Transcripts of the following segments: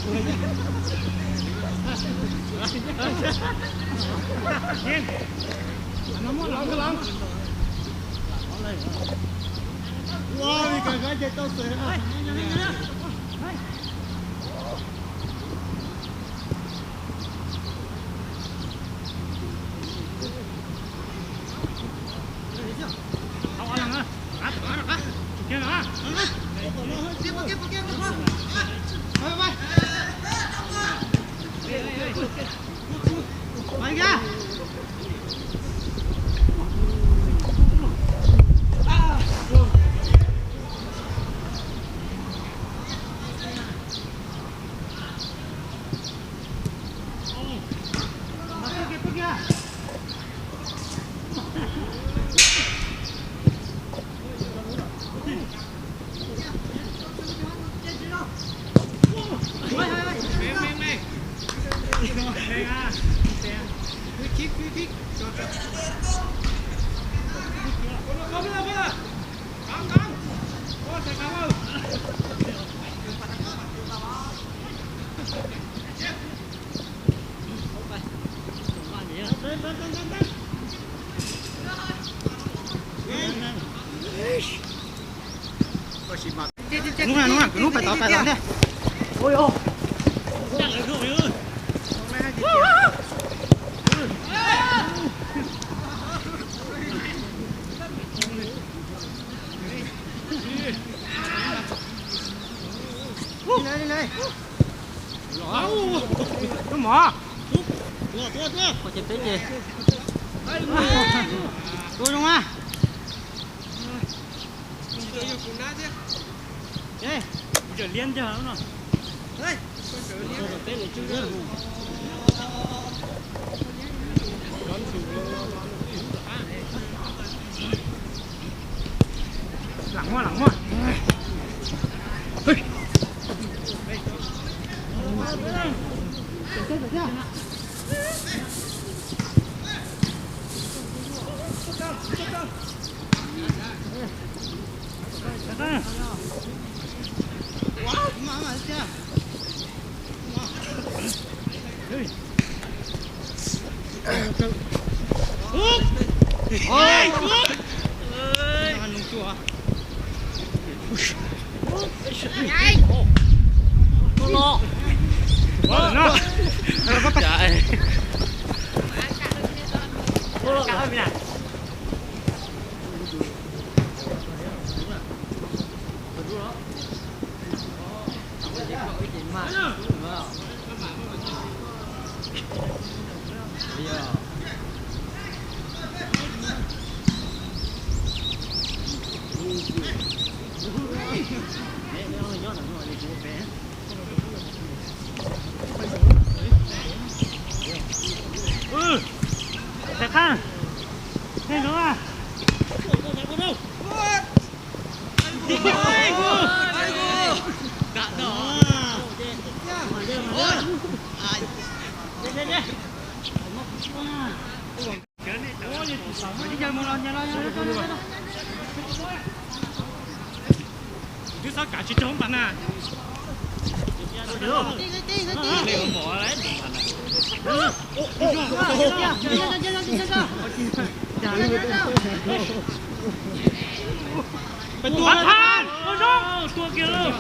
Hnub na, hnub na, kwv hnub pais tod pais tod ntej. Tus mov. Ua ces peb ces. Tua zoo a. Liab ncag no. Lam muaj, lam muaj. Twb xob kav tsis raug pas na. Tua kiag.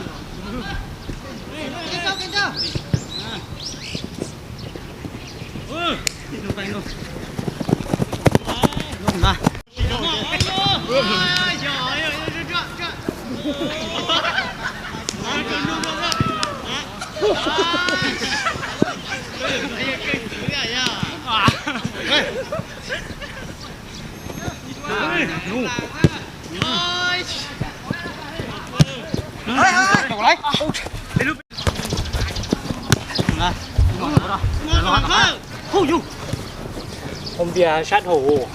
Hoob tiag sab dhau.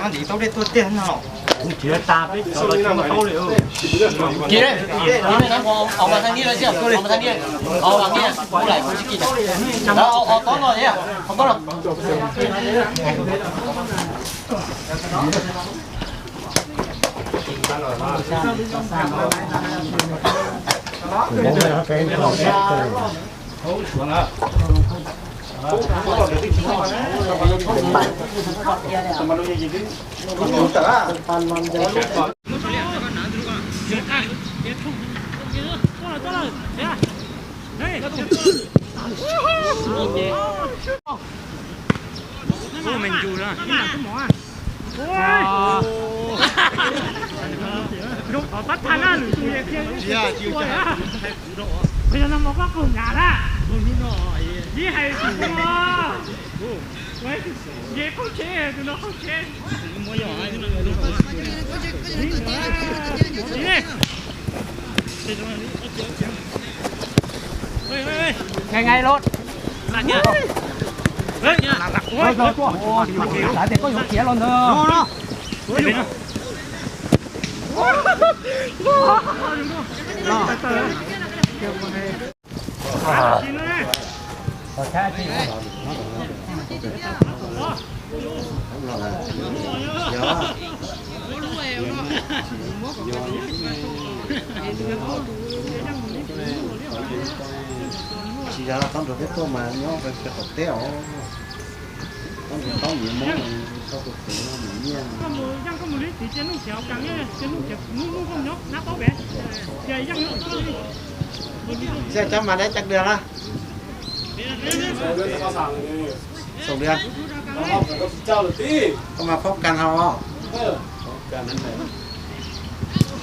Ntiv tau dej tuaj tiag no. Kuv tsis tas peb cov los tsis muaj taub li. Kis, kis, os mas thaj niab los xij, os mas thaj niab, os mas niab, kuv laim kuv tsis kis. Os tob no, os tob no. Ua me ncu na. Zoo qhov pab tha na, lwm tus yeej qhia, qhia no mov pob qaug nrad na. Ib hais tus no, ye qaug tsheb, tus no qaug tsheb. Ngai ngai los. Lawv tias koj yuav khiav los ntawd. Tsis yog tau nrog peb tuaj mas nyob pem tom teb os. Tau nrog tau nyiam mob, tau tus txiv no nyiam nyiaj. Xyov cov mas neb cov dwg na. Xoom dwg. Koj mas phob kas hos.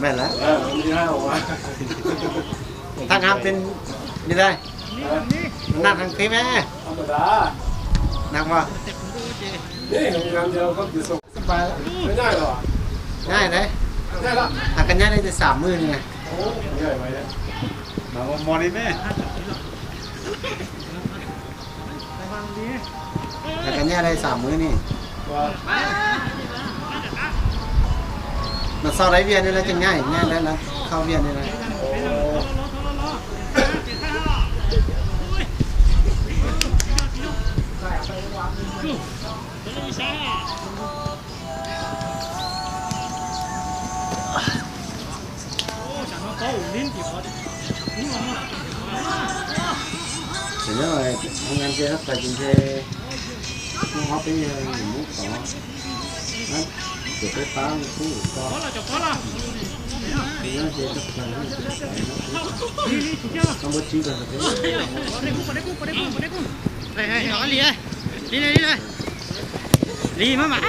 Mej lawm. Thaj ngab peb li dai, nag heev qhib me, nag mas. Nyaij ne, a ka nyaij li sam mwj li ne. Mas mos li me. Mas ka nyaij li sam mwj ni. Mas xaus lawv vias ni lawv tseem nyaij, nyaij lawv khau vias ni lawv. Ces nyob hoob ngab ntiaj teb ces ntshe hnub ob peb yog yus muab tod, ces peb pab kub ko, ces nyob ntiaj teb, koj muab tsib ko ntawd peb. Li, li, li. Li maj mam.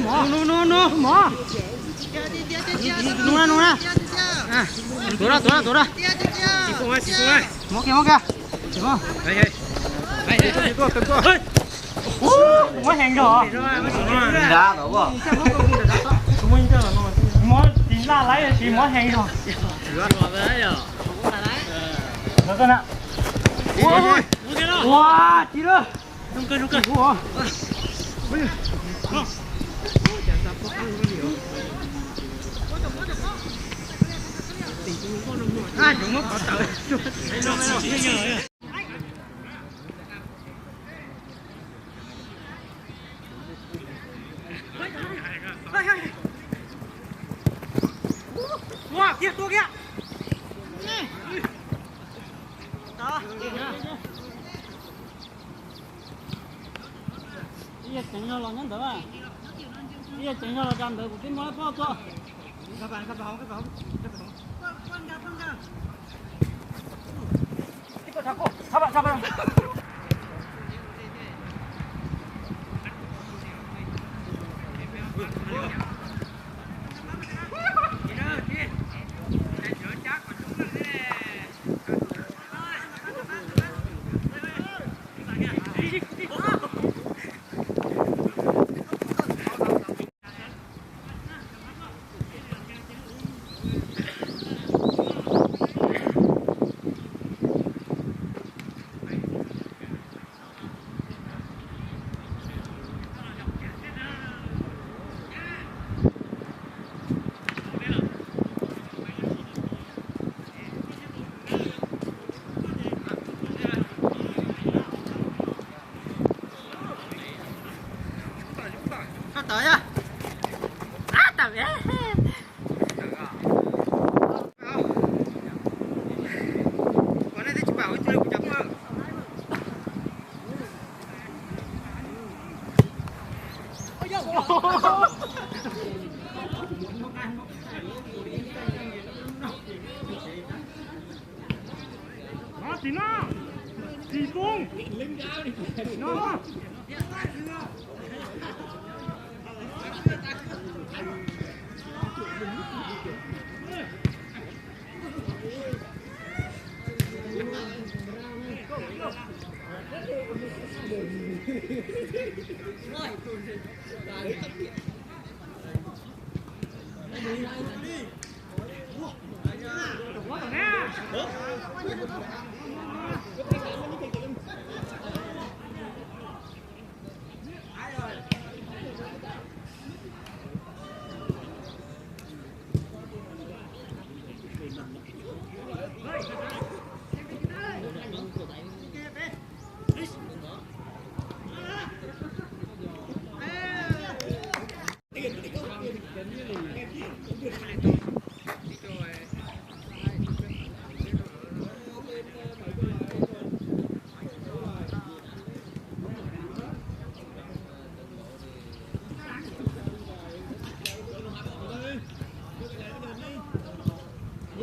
No, no, no. No na, no na. Tuav ra, tuav ra, tuav ra. Muab kiag, muab kiag. Muab heev zog. Muab tiv laj laib tsis muab heev zog. Ua, ua, tiv lawm. Ib yam tseev zog los nyob ntawd, ib yam tseev zog los rau ntawd kuv twb muab poj txo. Tiv no, tiv poob no.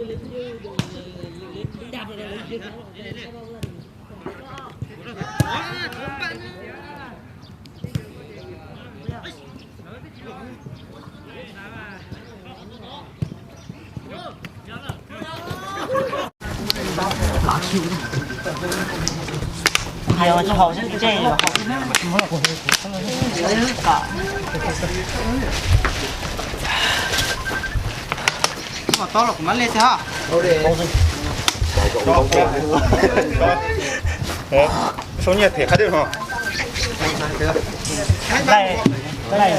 Hais ua tsis haus xwb, tsej haus. Tob los kuv mam li txiv ha. Sab nyiaj them qhab dej no. Dai, dai.